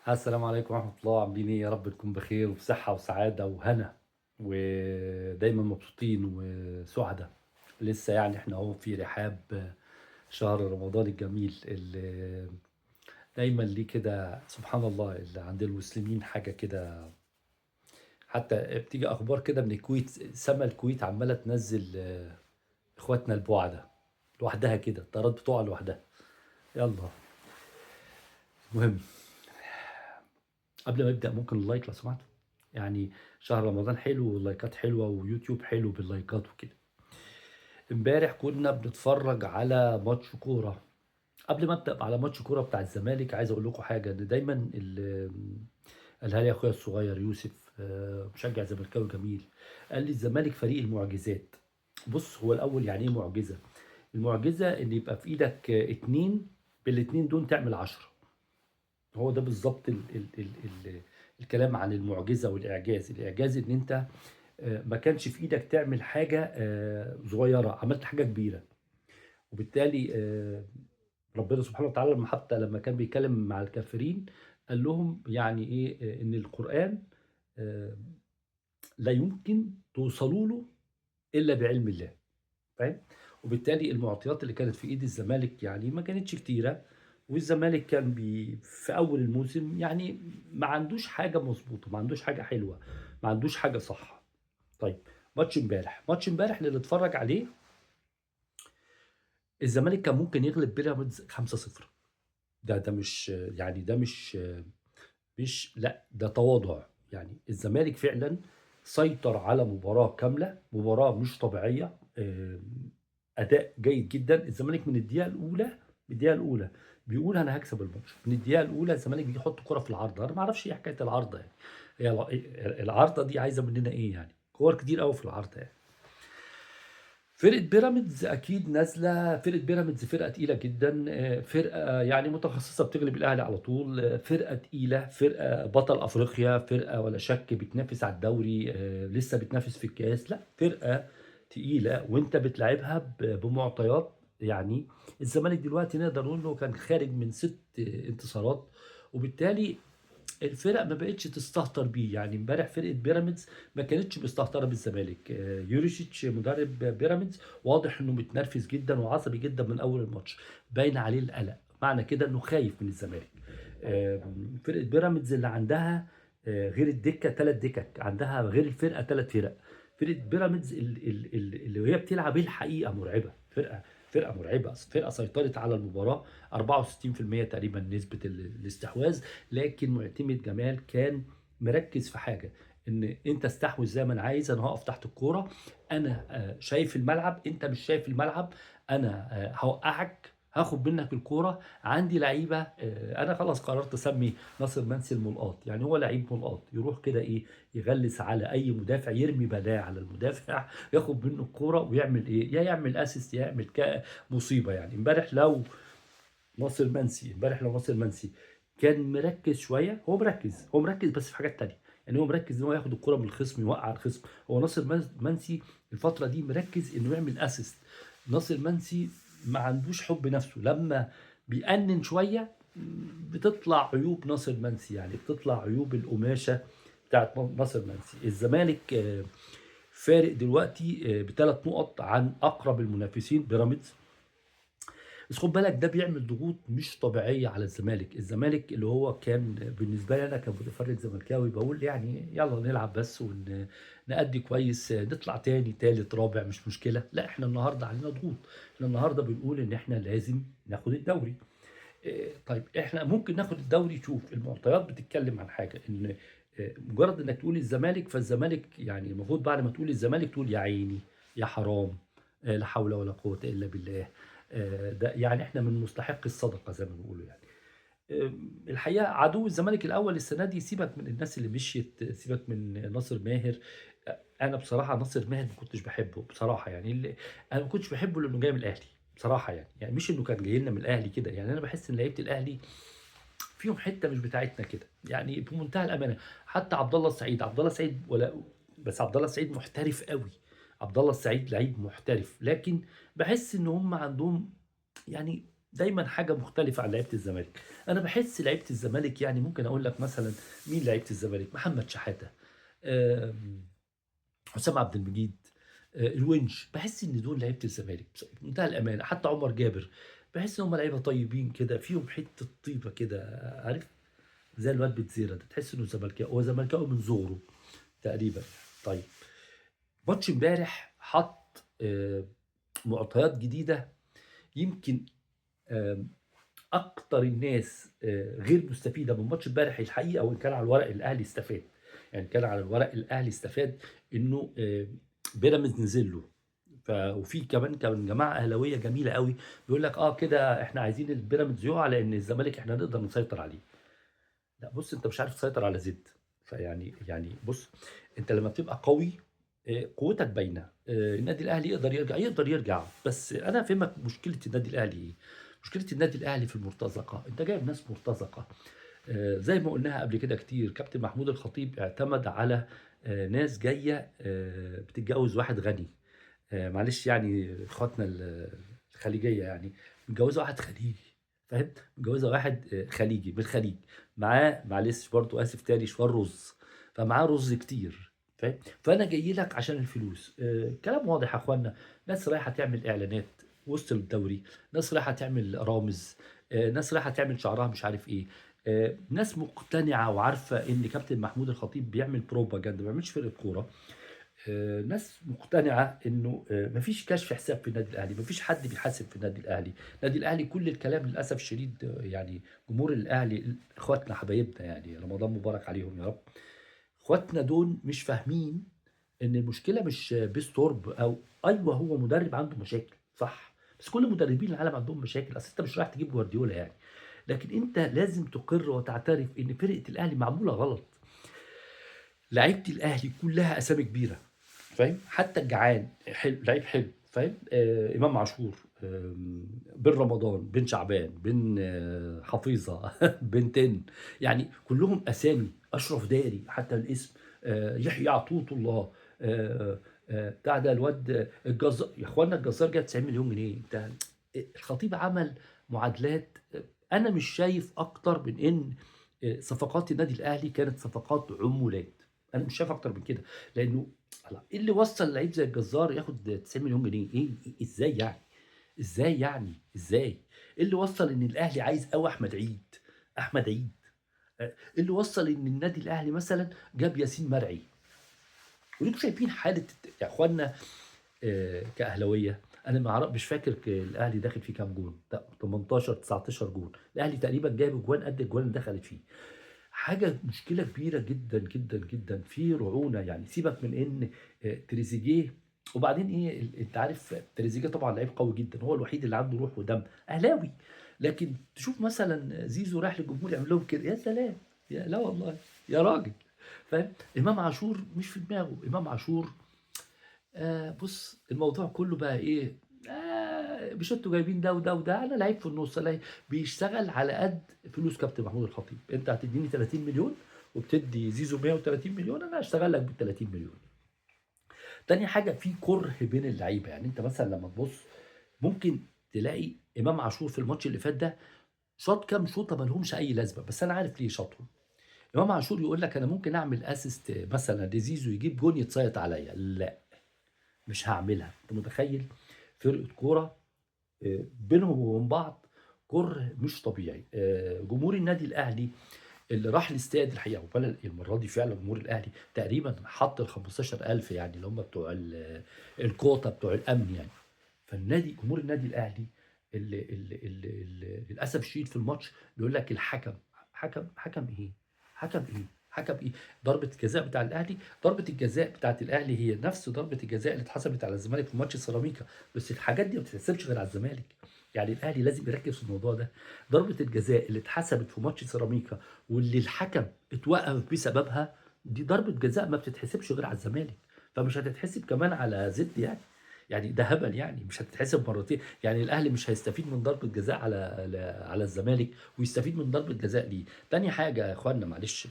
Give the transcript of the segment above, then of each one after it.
السلام عليكم ورحمة الله. عاملين ايه؟ يا رب تكون بخير وبصحة وسعادة وهنا، ودايما مبسوطين وسعداء. لسه يعني احنا اهو في رحاب شهر رمضان الجميل اللي دايما ليه كده، سبحان الله، اللي عند المسلمين حاجة كده. حتى بتيجي اخبار كده من الكويت، سما الكويت عمالة تنزل اخواتنا البعدة لوحدها كده، الطيارات بتقع لوحدها. يلا المهم قبل ما ابدا ممكن ال like لو سمحتوا، يعني شهر رمضان حلو واللايكات حلوة ويوتيوب حلو باللايكات وكده. امبارح كنا بنتفرج على ماتش كورة. قبل ما ابدا على ماتش كورة بتاع الزمالك عايز اقول لكم حاجة، ان دايما اللي قالها لي اخويا الصغير يوسف، مشجع زملكاوي جميل، قال لي الزمالك فريق المعجزات. بص، هو الاول يعني ايه معجزه؟ المعجزة ان يبقى في ايدك 2، بالاتنين دول تعمل 10. هو ده بالظبط ال ال ال ال الكلام عن المعجزة والاعجاز. الاعجاز ان انت ما كانش في ايدك تعمل حاجة صغيرة، عملت حاجة كبيرة. وبالتالي ربنا سبحانه وتعالى حتى لما كان بيتكلم مع الكافرين قال لهم يعني ايه، ان القران لا يمكن توصلوا له الا بعلم الله، فاهم؟ وبالتالي المعطيات اللي كانت في ايد الزمالك يعني ما كانتش كتيرة، والزمالك كان في اول الموسم يعني ما عندوش حاجة مظبوطة، ما عندوش حاجة حلوة، ما عندوش حاجة صح. طيب ماتش امبارح اللي اتفرج عليه، الزمالك كان ممكن يغلب بيراميدز 5-0. ده مش يعني، ده مش مش لا ده تواضع. يعني الزمالك فعلا سيطر على مباراة كاملة، مباراة مش طبيعية، اداء جيد جدا. الزمالك من الدقيقة الاولى بيقول انا هكسب الماتش. من الدقيقة الاولى الزمالك بيحط كره في العارضة. انا ما اعرفش ايه حكاية العارضة، يعني هي العارضة دي عايزه مننا ايه؟ يعني كور كتير قوي في العارضة. يعني فرقه بيراميدز اكيد نازله، فرقه بيراميدز فرقه تقيلة جدا، فرقه يعني متخصصة بتغلب الاهلي على طول، فرقه تقيلة، فرقه بطل افريقيا، فرقه ولا شك بتنافس على الدوري، لسه بتنافس في الكاس. لا فرقه تقيلة وانت بتلعبها بمعطيات. يعني الزمالك دلوقتي نقدر نقول انه كان خارج من 6 انتصارات، وبالتالي الفرق ما بقتش تستهتر بيه. يعني امبارح فرقه بيراميدز ما كانتش مستهتره بالزمالك. يوريشيتش مدرب بيراميدز واضح انه متنرفز جدا وعصبي جدا من اول الماتش، باين عليه القلق، معنى كده انه خايف من الزمالك. فرقه بيراميدز اللي عندها غير الدكة 3 دكك، عندها غير الفرقة 3 فرق. فرقه بيراميدز اللي هي بتلعب الحقيقة مرعبة، فرقه مرعبة، فرقه سيطرت على المباراة 64% تقريبا نسبه الاستحواذ. لكن معتمد جمال كان مركز في حاجة، ان انت استحوذ زي ما انا عايز، انا هقف تحت الكورة، انا شايف الملعب، انت مش شايف الملعب، انا هوقعك، هاخد منك الكورة، عندي لعيبة. انا خلاص قررت اسمي ناصر منسي الملقاط، يعني هو لعيب ملقاط، يروح كده ايه، يغلس على اي مدافع، يرمي بلاء على المدافع، ياخد منه الكورة ويعمل ايه، يا يعمل assist يا يعمل مصيبة. يعني امبارح لو ناصر منسي كان مركز شوية، هو مركز بس في حاجات تانية. يعني هو مركز ان هو ياخد الكورة من الخصم، يوقع الخصم. هو ناصر منسي الفترة دي مركز انه يعمل assist. ناصر منسي ما عندوش حب نفسه، لما بيأنن شوية بتطلع عيوب ناصر منسي، يعني بتطلع عيوب القماشة بتاعت ناصر منسي. الزمالك فارق دلوقتي ب3 نقط عن أقرب المنافسين بيراميدز. بس خد بالك ده بيعمل ضغوط مش طبيعية على الزمالك. الزمالك اللي هو كان بالنسبة لي أنا كمتفرج زملكاوي بقول يعني يلا نلعب بس ونأدي كويس، نطلع تاني تالت رابع مش مشكلة. لا احنا النهاردة علينا ضغوط، احنا النهاردة بنقول إن احنا لازم ناخد الدوري. طيب احنا ممكن ناخد الدوري. شوف المعطيات بتتكلم عن حاجة، إن مجرد إنك تقول الزمالك، فالزمالك يعني المفروض بعد ما تقول الزمالك تقول يا عيني يا حرام، لا حول ولا قوة إلا بالله، ده يعني احنا من مستحق الصدقة زي ما بيقولوا. يعني الحقيقة عدو الزمالك الاول السنة دي، سيبك من الناس اللي مشيت، سيبك من ناصر ماهر. انا بصراحة ناصر ماهر ما كنتش بحبه بصراحة، يعني انا ما كنتش بحبه لانه جاي من الاهلي بصراحة، يعني مش انه كان جاي لنا من الاهلي كده. يعني انا بحس ان لعيبة الاهلي فيهم حتة مش بتاعتنا كده، يعني بمنتهى الامانة. حتى عبد الله السعيد ولا بس عبد الله السعيد محترف قوي، عبد الله السعيد لعيب محترف، لكن بحس ان هم عندهم يعني دايما حاجة مختلفة عن لعيبة الزمالك. انا بحس لعيبة الزمالك يعني ممكن اقول لك مثلا مين لعيبة الزمالك؟ محمد شحاته، حسام عبد المجيد، الونش. بحس ان دول لعيبة الزمالك بمنتهى الامانة. حتى عمر جابر بحس ان هم لعيبة طيبين كده، فيهم حتة طيبة كده، عارف زي الواد بتزيرة ده، تحس انه زملكاوي، هو زملكاوي من صغره تقريبا. طيب ماتش امبارح حط معطيات جديدة، يمكن اكتر الناس غير مستفيدة من ماتش امبارح الحقيقة، وان كان على الورق الاهلي استفاد، يعني كان على الورق الاهلي استفاد انه بيراميدز نزل له. وفي كمان كان جماعة اهلاويه جميلة قوي بيقول لك كده احنا عايزين البيراميدز يقع لان الزمالك احنا نقدر نسيطر عليه. لا بص، انت مش عارف تسيطر على زد. فيعني بص، انت لما بتبقى قوي قوتك باينة. النادي الاهلي يقدر يرجع، بس انا فهمك مشكلة النادي الاهلي ايه. مشكلة النادي الاهلي في المرتزقة، انت جايب ناس مرتزقة. زي ما قلناها قبل كده كتير، كابتن محمود الخطيب اعتمد على ناس جاية بتتجوز واحد غني، معلش يعني اخواتنا الخليجية، يعني متجوزة واحد خليجي، فاهم؟ متجوزة واحد خليجي من الخليج، معاه معلش برضو اسف تاني شوال رز، فمعاه رز كتير، فاهم؟ فانا جاي لك عشان الفلوس. كلام واضح يا اخوانا، ناس رايحة تعمل اعلانات وسط الدوري، ناس رايحة تعمل رامز، ناس رايحة تعمل شعرها مش عارف ايه، ناس مقتنعة وعارفه ان كابتن محمود الخطيب بيعمل بروباجندا، ما بيعملش فرقه كورة. ناس مقتنعة انه مفيش كشف حساب في النادي الاهلي، مفيش حد بيحاسب في النادي الاهلي. النادي الاهلي كل الكلام للاسف الشديد، يعني جمهور الاهلي اخواتنا حبايبنا، يعني رمضان مبارك عليهم يا رب، اخواتنا دول مش فاهمين ان المشكلة مش بيستورب او ايوه هو مدرب عنده مشاكل صح، بس كل مدربين العالم عندهم مشاكل، اصل انت مش رايح تجيب جوارديولا يعني. لكن انت لازم تقر وتعترف ان فرقه الاهلي معمولة غلط. لعيبة الاهلي كلها اسامي كبيرة، فاهم؟ حتى الجعان حلو، لعيب حلو، فاهم؟ امام عاشور، بن رمضان، بن شعبان، بن حفيظة، بن تن، يعني كلهم اسامي. اشرف داري حتى الاسم، يحيى عطوط الله، بتاع ده الواد الجزار. يا اخوانا الجزار جاب 90 مليون جنيه. انت الخطيب عمل معادلات. انا مش شايف اكتر من ان صفقات النادي الاهلي كانت صفقات عمولات، انا مش شايف اكتر من كده. لانه ايه اللي وصل لعيب زي الجزار ياخد 90 مليون جنيه؟ ايه ازاي يعني؟ ازاي يعني؟ ازاي؟ ايه اللي وصل ان الاهلي عايز قوي احمد عيد؟ احمد عيد ايه اللي وصل ان النادي الاهلي مثلا جاب ياسين مرعي؟ وانتوا شايفين حاله يا اخوانا كاهلاويه. انا ما مش فاكر الاهلي داخل فيه كام جون، 18 19 جون، الاهلي تقريبا جايب اجوان قد الجوان اللي دخلت فيه. حاجة مشكلة كبيرة جدا جدا جدا في رعونة يعني. سيبك من ان تريزيجيه، وبعدين ايه انت عارف تريزيجيه طبعا لعيب قوي جدا، هو الوحيد اللي عنده روح ودم اهلاوي. لكن تشوف مثلا زيزو رايح للجمهور يعمل لهم كده، يا سلام، يا لا والله يا راجل، فاهم؟ امام عاشور مش في دماغه. امام عاشور بص الموضوع كله بقى ايه، مش انتوا جايبين ده وده وده، انا لعيب في النص، انا بيشتغل على قد فلوس كابتن محمود الخطيب. انت هتديني 30 مليون وبتدي زيزو 130 مليون، انا هشتغل لك بال 30 مليون. تاني حاجة، في كره بين اللعيبة. يعني انت مثلا لما تبص ممكن تلاقي امام عاشور في الماتش اللي فات ده شاط كام شوطه ما لهمش اي لازمه، بس انا عارف ليه شاطهم. امام عاشور يقول لك انا ممكن اعمل assist مثلا لزيزو يجيب جون يتصيط عليا، لا مش هعملها. انت متخيل فرقه كورة بينهم وبين بعض كره مش طبيعي. جمهور النادي الاهلي اللي راح الاستاد الحقيقة، وبلا المرة دي فعلا جمهور الاهلي تقريبا حط ال 15000 يعني اللي هم بتوع الكوتا بتوع الامن يعني. فالنادي جمهور النادي الاهلي اللي للاسف الشديد في الماتش بيقول لك الحكم حكم حكم ايه؟ حكم ايه؟ حكم ايه؟ ضربه الجزاء بتاع الاهلي، ضربه الجزاء بتاعت الاهلي هي نفس ضربه الجزاء اللي اتحسبت على الزمالك في ماتش سيراميكا، بس الحاجات دي ما بتتحسبش غير على الزمالك. يعني الاهلي لازم يركز في الموضوع ده. ضربه الجزاء اللي اتحسبت في ماتش سيراميكا واللي الحكم اتوقف بسببها، دي ضربه جزاء ما بتتحسبش غير على الزمالك، فمش هتتحسب كمان على زد يعني. يعني ده هبل يعني، مش هتتحسب مرتين. يعني الاهلي مش هيستفيد من ضربه جزاء على الزمالك ويستفيد من ضربه جزاء ليه. تاني حاجة يا اخوانا معلش،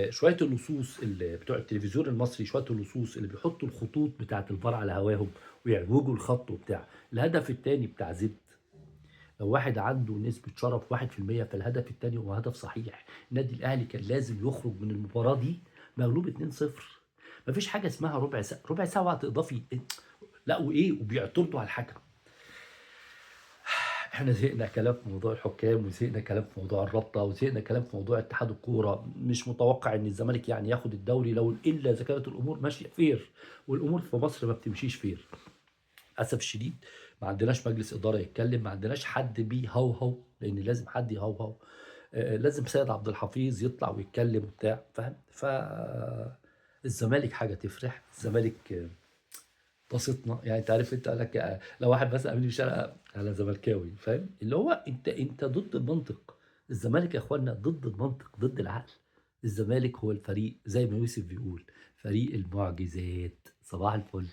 شوية اللصوص اللي بتوع التلفزيون المصري، شوية اللصوص اللي بيحطوا الخطوط بتاعه الفار على هواهم ويعوجوا الخط وبتاع. الهدف الثاني بتاع زد، لو واحد عنده نسبة شرف 1% فالهدف الثاني هو هدف صحيح. النادي الأهلي كان لازم يخرج من المباراة دي مغلوب 2-0. مفيش حاجة اسمها ربع ساعة، ربع ساعة وقت إضافي، لا وإيه، وبيعترضوا على الحكم. احنا زهقنا كلام في موضوع الحكام، وزهقنا كلام في موضوع الرابطة، وزهقنا كلام في موضوع اتحاد الكورة. مش متوقع ان الزمالك يعني ياخد الدوري لو الا اذا كانت الامور ماشية fair، والامور في مصر ما بتمشيش fair للاسف الشديد. ما عندناش مجلس ادارة يتكلم، ما عندناش حد بيهوهو، لان لازم حد يهوهو، لازم سيد عبد الحفيظ يطلع ويتكلم وبتاع، فاهم؟ ف الزمالك حاجة تفرح، الزمالك بسطنا يعني. انت عارف، انت قال لك لو واحد بس قابلني في الشارع انا زملكاوي، فاهم؟ اللي هو انت ضد المنطق. الزمالك يا اخوانا ضد المنطق، ضد العقل. الزمالك هو الفريق زي ما يوسف بيقول، فريق المعجزات. صباح الفل.